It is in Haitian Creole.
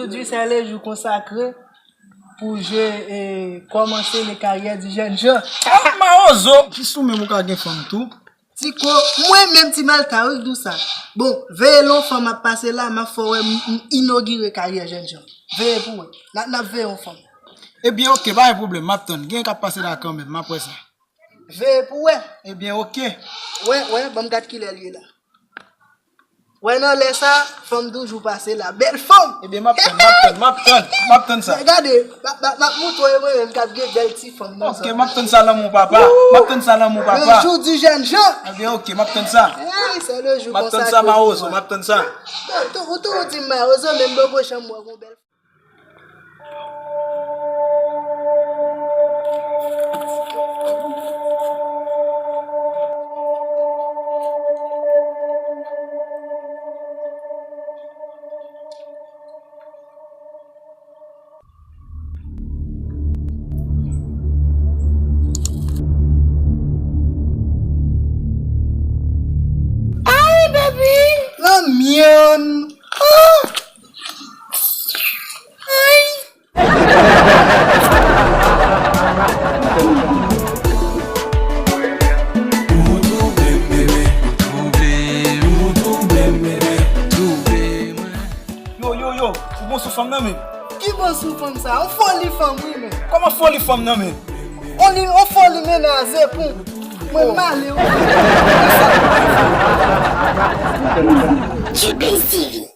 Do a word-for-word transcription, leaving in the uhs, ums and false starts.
Aujourd'hui, c'est le jour consacré pour je eh, commencer les carrières du jeune gens. Ah, mawozo! Jis ou menm ou ka gen fanm tou. Ti ko, mwen menm Ti Malta, wi, k di w sa. Bon, veye lon fanm ap pase la, m ap fè w wè m, m inogire karyè jèn jan. Veye pou wè. N ap, n ap veye yon fanm. Ebyen, oke, pa gen pwoblèm, m ap tann. Gen k ap pase la kanmenm, m ap wè sa. Veye pou wè. Ebyen, oke. Wè, wè, ban m gad kilè l ye la. Wè nan lè sa, fanm toujou pase la. Bèl fanm! Ebyen, m ap tann, m ap tann, m ap tann, m ap tann sa. Gade, m ap, m ap, m ap moutre w e mwen menm k ap gen bèl ti fanm nan. Oke, m ap tann sa lanmou papa. M ap tann sa lanmou papa. Le jour du jeune gens. Ebyen, oke, m ap tann sa. Hey, c'est le jour consacré. M ap tann sa, mawozo, m ap tann sa. Ou tou, ou tou di m mawozo, men m poko janm wè yon bèl fanm. Ay, baby! Lanmyann! Oh! Ay! Yo, yo, yo, ou bon sou fanm nan menm? Ki bon sou fanm sa? On foli fanm, wi, men. Kòman foli fanm nan menm? On li, on foli menaze pou mwen male, wi. G B C V.